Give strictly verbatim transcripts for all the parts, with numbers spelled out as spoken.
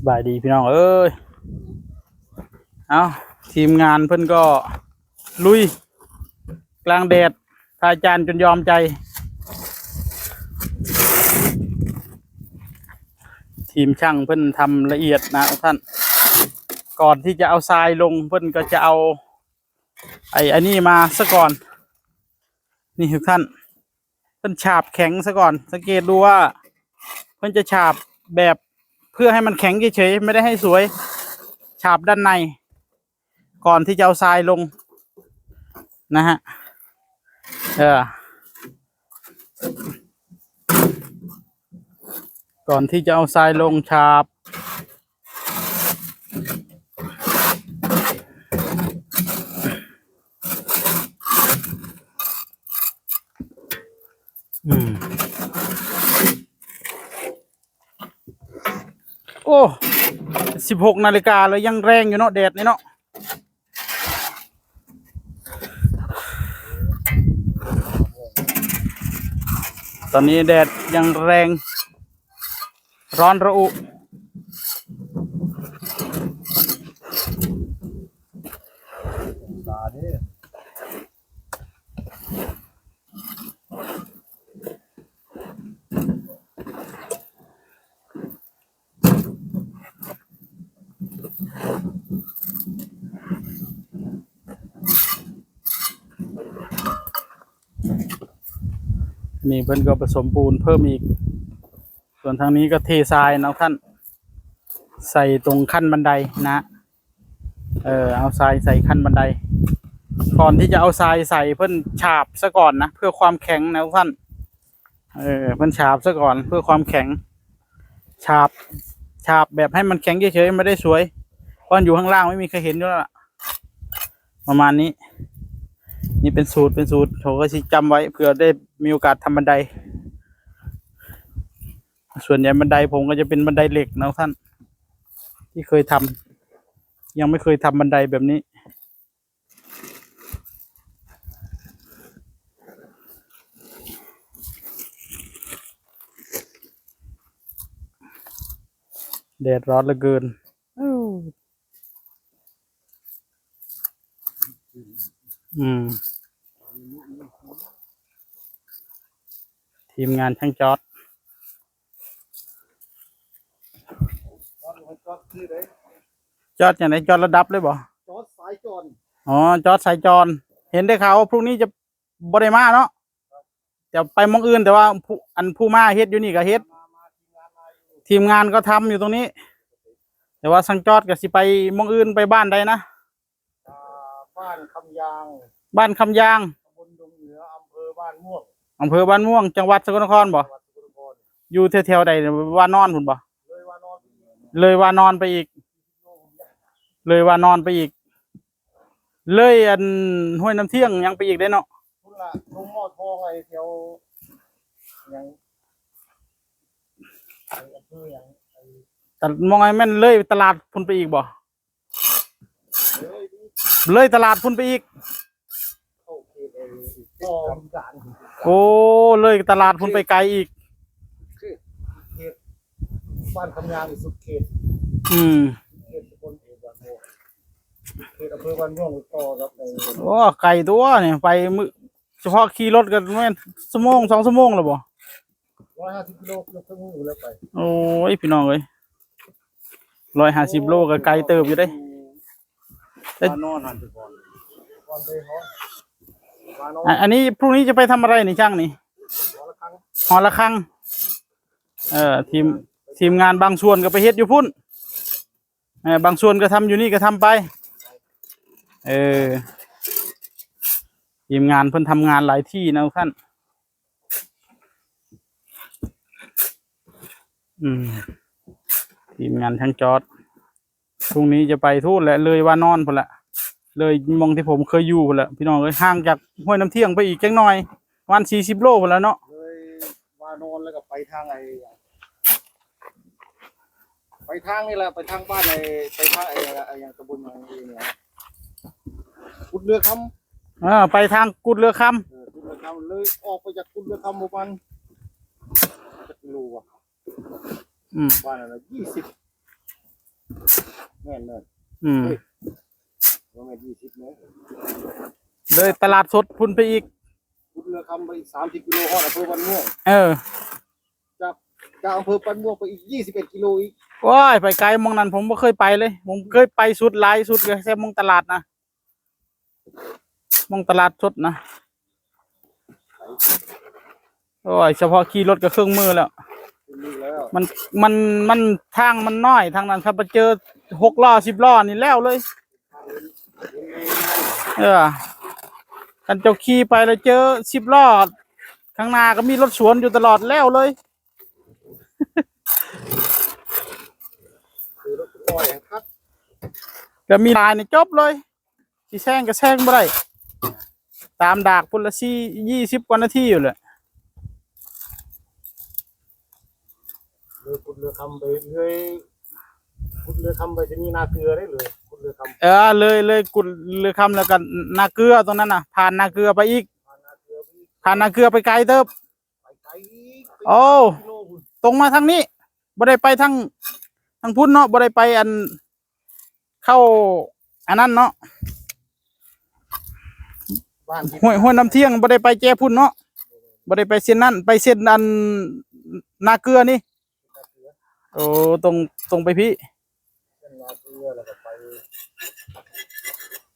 บายดีพี่น้องเอ้ย เอา ทีมงานเพิ่นก็ลุย กลางแดด พระอาจารย์จนยอมใจ ทีมช่างเพิ่นทำละเอียดนะท่าน ก่อนที่จะเอาทรายลง เพิ่นก็จะเอา ไอ้อันนี้มาซะก่อน นี่ทุกท่าน เพิ่นฉาบแข็งซะก่อน สังเกตดูว่า เพิ่นจะฉาบแบบเพื่อให้มันแข็งเฉยๆ ไม่ได้ให้สวย ฉาบด้านใน ก่อนที่จะเอาทรายลง นะฮะ เออ ก่อนที่จะเอาทรายลงฉาบ อืม โอ้ สิบหกนาฬิกาเลยยังแรงอยู่เนาะ แดดนี่เนาะ ตอนนี้แดดยังแรง ร้อนระอุ นี่เพิ่นก็ผสมปูนเพิ่มอีก ส่วนทางนี้ก็เททรายเนาะท่าน ใส่ตรงขั้นบันไดนะ เออ เอาทรายใส่ขั้นบันได ก่อนที่จะเอาทรายใส่เพิ่นฉาบซะก่อนนะ เพื่อความแข็งนะท่าน เออ เพิ่นฉาบซะก่อนเพื่อความแข็ง ฉาบ ฉาบแบบให้มันแข็งเฉยๆ ไม่ได้สวย เพราะอยู่ข้างล่างไม่มีใครเห็นอยู่แล้วล่ะ ประมาณนี้ นี่เป็นสูตร เป็นสูตร เขาก็สิจำไว้ เผื่อได้มีโอกาสทำบันได ส่วนใหญ่บันไดผมก็จะเป็นบันไดเหล็กนะท่าน ที่เคยทำ ยังไม่เคยทำบันไดแบบนี้ แดดร้อนเหลือเกิน อืม ทีมงานช่างจอด จอดอย่างไร จอดระดับเลยบ่ จอดสายจอน อ๋อ จอดสายจอน เห็นได้ข่าวว่าพรุ่งนี้จะบ่ได้มาเนาะ จะไปหม่องอื่น แต่ว่าผู้ อันผู้มาเฮ็ดอยู่นี่ก็เฮ็ด มามาทีมงานมาอยู่ ทีมงานก็ทำอยู่ตรงนี้ แต่ว่าช่างจอดก็สิไปหม่องอื่น ไปบ้านใดนะ อ่า บ้านคำยาง บ้านคำยาง ตำบลดงเหนือ อำเภอบ้านม่วง อำเภอบ้านม่วง จังหวัดสกลนครบ่ จังหวัดสกลนคร อยู่แถวๆใด วานอนพุ้นบ่ เลยวานอนไปอีก เลยวานอนไปอีก เลยว่านอนไปอีก เลยอันห้วยน้ำเที่ยงยังไปอีกได้เนาะ พุ้นละ ลงหม้อทองไอ้แถว หยัง ไอ้อำเภอหยัง ไอ้ แต่มองไอ้แม่นเลยตลาดพุ้นไปอีกบ่ เลย เลยตลาดพุ้นไปอีก เข้าเขตไอ้ โอ้ เลยตลาดพุ้นไปไกลอีก คือเขตบ้านคำยางอีกสุดเขต อืม เขตตำบลเขตบ้านม่วง เขตอำเภอบ้านม่วงต่อครับไอ้ โอ้ ไกลตัวนี่ ไปมื้อ เฉพาะขี่รถก็แม่นชั่วโมง สองชั่วโมงแล้วบ่ ร้อยห้าสิบกิโลเกือบชั่วโมงอยู่แล้วไป โอ้ย พี่น้องเอ้ย ร้อยห้าสิบโลก็ไกลเติบอยู่เด้ แต่ มานอนนั่นก่อน ก่อนไปหอ มานอน อ่ะ อันนี้พรุ่งนี้จะไปทำอะไรนี่ช่างนี่ หอระฆัง หอระฆัง เอ่อ ทีม ทีมงานบางส่วนก็ไปเฮ็ดอยู่พุ้น เอ่อ บางส่วนก็ทำอยู่นี่ก็ทำไป เออ ทีมงานเพิ่นทำงานหลายที่นะทุกท่าน อืม ทีมงานช่างจอด พรุ่งนี้จะไปพู้นแหละ เลยว่านอนพุ้นแหละ เลยหม่องที่ผมเคยอยู่พุ้นแหละ พี่น้องเอ้ย ห่างจากห้วยน้ำเที่ยงไปอีกจักหน่อย ประมาณสี่สิบโลพุ้นแหละเนาะ เลยว่านอนแล้วก็ไปทางไอ้ ไปทางนี่แหละ ไปทางบ้านไอ้ ไปทางไอ้ ไอ้หยังตำบลหยังนี่เนี่ย กุดเรือคำ อ่า ไปทางกุดเรือคำ เออ กุดเรือคำ เลยออกไปจากกุดเรือคำประมาณ จักกิโลวะ อืม บ้านอะไร ยี่สิบ แม่นๆ อืม เฮ้ย บ่แม่นยี่สิบเนาะ เลยตลาดสดพุ้นไปอีก พุ้นเรือคำไปอีกสามสิบกิโล ฮอดอำเภอบ้านม่วง เออ จาก จากอำเภอบ้านม่วงไปอีกยี่สิบเอ็ดกิโลอีก โอ้ย ไปไกล หม่องนั้นผมบ่เคยไปเลย ผมเคยไปสุด หลายสุดก็แค่หม่องตลาดนะ หม่องตลาดสดนะ โอ้ย เฉพาะขี่รถก็เครื่องมือแล้ว มัน มัน มัน ทางมันน้อย ทางนั้นครับ ไปเจอหกล้อ สิบล้อนี่แล้วเลย เออ คันเจ้าขี่ไปแล้วเจอสิบล้อ ข้างหน้าก็มีรถสวนอยู่ตลอดแล้วเลย คือรถน้อยครับ ก็มีหลายนี่จบเลย สิแซงก็แซงบ่ได้ ตามดากพุ้นละสี่ ยี่สิบกว่านาทีอยู่แหละ เลยพุ้นเรือคำไป เลยพุ้นเรือคำไปจะมีนาเกลือได้เลย พุ้นเรือคำ เออ เลย เลยกุดเรือคำแล้วก็นาเกลือตรงนั้นน่ะ ผ่านนาเกลือไปอีก ผ่านนาเกลือไปอีก ผ่านนาเกลือไปไกลเติบ ไปไกลอีก โอ้ ไปกิโลพุ้น ตรงมาทางนี้ บ่ได้ไปทาง ทางพุ้นเนาะ บ่ได้ไปอัน เข้าอันนั้นเนาะ บ้านที่ ห้วย ห้วยน้ำเที่ยง บ่ได้ไปแจ้พุ้นเนาะ บ่ได้ไปเส้นนั้น ไปเส้นอันนาเกลือนี่ นาเกลือ โอ้ ตรง ตรงไปพี้ เส้นนาเกลือแล้วก็ไป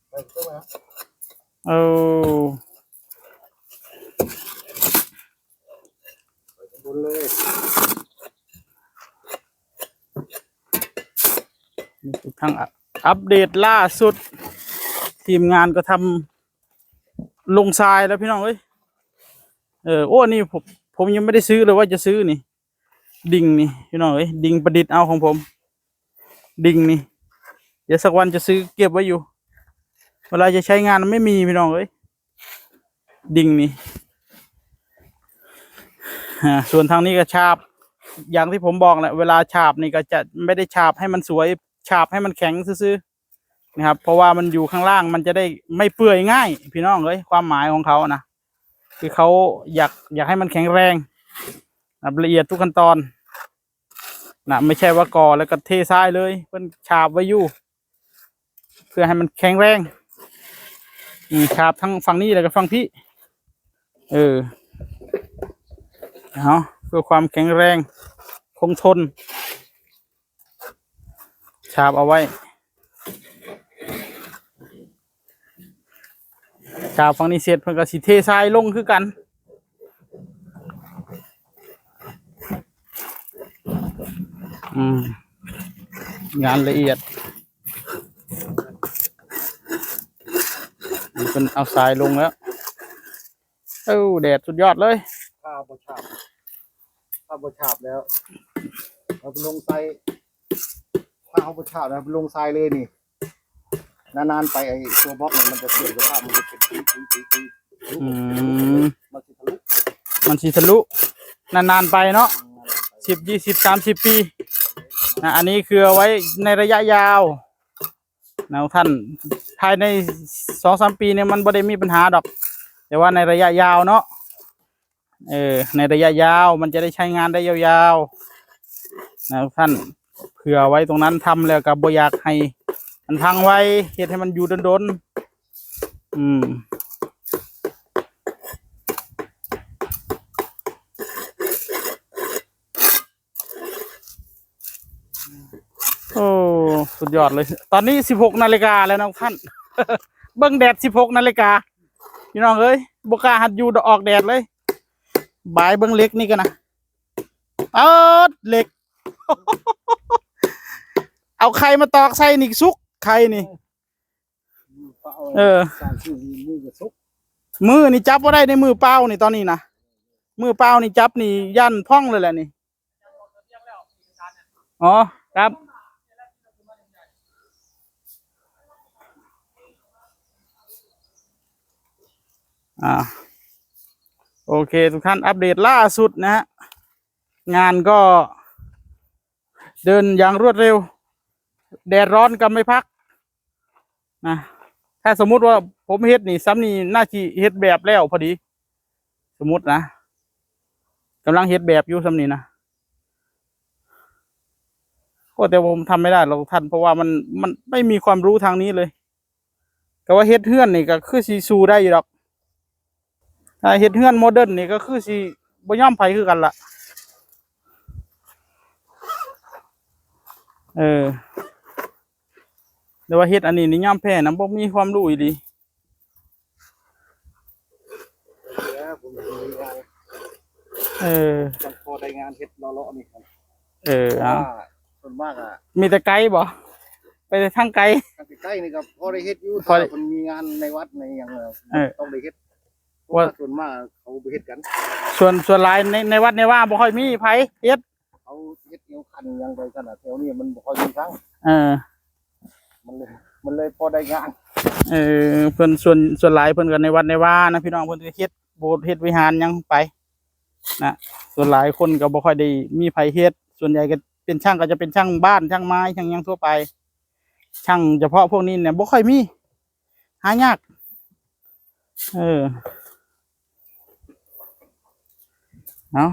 ไปตรงนั้น เออ ไปข้างบนเลย นี่คือทางอัป อัปเดตล่าสุด ทีมงานก็ทำลงทรายแล้วพี่น้องเอ้ย เออ โอ้ นี่ผม ผมยังไม่ได้ซื้อเลยว่าจะซื้อนี่ ดิ่งนี่พี่น้องเอ้ย ดิ่งประดิษฐ์เอาของผม ดิ่งนี่ เดี๋ยวสักวันจะซื้อเก็บไว้อยู่ เวลาจะใช้งานมันไม่มีพี่น้องเอ้ย ดิ่งนี่ อ่า ส่วนทางนี้ก็ฉาบ อย่างที่ผมบอกแหละ เวลาฉาบนี่ก็จะไม่ได้ฉาบให้มันสวย ฉาบให้มันแข็งซื่อๆ นะครับ เพราะว่ามันอยู่ข้างล่าง มันจะได้ไม่เปื่อยง่าย พี่น้องเอ้ย ความหมายของเขานะ คือเขาอยาก อยากให้มันแข็งแรงนะ ละเอียดทุกขั้นตอนนะ ไม่ใช่ว่าก่อแล้วก็เททรายเลย เพิ่นฉาบไว้อยู่ เพื่อให้มันแข็งแรง อืม ฉาบทั้งฝั่งนี้แล้วก็ฝั่งพี้ เออ เอา เพื่อความแข็งแรง คงทน ฉาบเอาไว้ ฉาบฝั่งนี้เสร็จ เพิ่นก็สิเททรายลงคือกัน อืม งานละเอียด นี่เพิ่นเอาทรายลงแล้ว เอ้า แดดสุดยอดเลย ถ้าบ่ฉาบ ถ้าบ่ฉาบแล้ว เอาไปลงทราย ถ้าเอาบ่ฉาบแล้วเอาไปลงทรายเลยนี่ นานๆไปไอ้ตัวบล็อกเนี่ยมันจะเสื่อมสภาพ มันจะเป็นผุยๆๆๆ อืม มันสิทะลุ มันสิทะลุ นานๆไปเนาะ นานๆไป สิบ ยี่สิบ สามสิบ ปีนะ อันนี้คือเอาไว้ในระยะยาว นะท่าน ภายในสองสามปีเนี่ยมันบ่ได้มีปัญหาดอก แต่ว่าในระยะยาวเนาะ เออ ในระยะยาวมันจะได้ใช้งานได้ยาวๆ นะท่าน เผื่อไว้ตรงนั้น ทำแล้วก็บ่อยากให้มันพังไว เฮ็ดให้มันอยู่โดนๆ อืม โอ้ สุดยอดเลย ตอนนี้สิบหกนาฬิกาแล้วนะท่าน เบิ่งแดด สิบหกนาฬิกา พี่น้องเอ้ย บ่กล้าหัดอยู่ออกแดดเลย บายเบิ่งเหล็กนี่กันนะ เอิดเหล็ก เอาไข่มาตอกใส่นี่สุก ไข่นี่ เออ สร้างชื่อมือกับสุก มือนี่จับบ่ได้ในมือเปล่านี่ตอนนี้นะ มือเปล่านี่จับนี่ย่านพองเลยแหละนี่ อ๋อ ครับ อ่า โอเค ทุกท่าน อัปเดตล่าสุดนะฮะ งานก็เดินอย่างรวดเร็ว แดดร้อนก็ไม่พักนะ ถ้าสมมุติว่าผมเฮ็ดนี่ ซ้ำนี่น่าสิเฮ็ดแบบแล้วพอดี สมมุตินะ กำลังเฮ็ดแบบอยู่ซ้ำนี่นะ อ้ แต่ผมทำไม่ได้หรอกท่าน เพราะว่ามัน มันไม่มีความรู้ทางนี้เลย แต่ว่าเฮ็ดเฮือนนี่ก็คือสิสู้ได้อยู่ดอก ถ้าเฮ็ดเฮือนโมเดิร์นนี่ก็คือสิบ่ยอมไผคือกันล่ะ เออ แต่ว่าเฮ็ดอันนี้นี่ยอมแพ้นะ บ่มีความรู้อีหลี แล้วผมมีงาน เออ จังพอได้งานเฮ็ดเลาะๆนี่ครับ เออ เพราะ เอา ว่าส่วนมากอ่ะ มีแต่ไกลบ่ ไปแต่ทางไกล ทางใกล้ๆนี่ก็พอได้เฮ็ดอยู่ พอได้ ถ้ามันมีงานในวัดในอย่างเออ เออ ต้องได้เฮ็ดเพราะ ว่า ว่าส่วนมากเขาบ่เฮ็ดกัน ส่วน ส่วนหลายใน ในวัดในว่าบ่ค่อยมีไผเฮ็ด เขาเฮ็ดเอวคันอย่างใดกันอ่ะแถวนี้มันบ่ค่อยมีครั้ง เออ มันเลยมันเลยพอได้งาน เออ เพิ่นส่วน ส่วนหลายเพิ่นก็ในวัดในว่านะพี่น้อง เพิ่นก็เฮ็ดโบสถ์เฮ็ดวิหารหยังไปนะ ส่วนหลายคนก็บ่ค่อยได้มีไผเฮ็ด ส่วนใหญ่ก็เป็นช่างก็จะเป็นช่างบ้าน ช่างไม้ ช่างหยังทั่วไป ช่างเฉพาะพวกนี้เนี่ยบ่ค่อยมี หายาก เออ เอา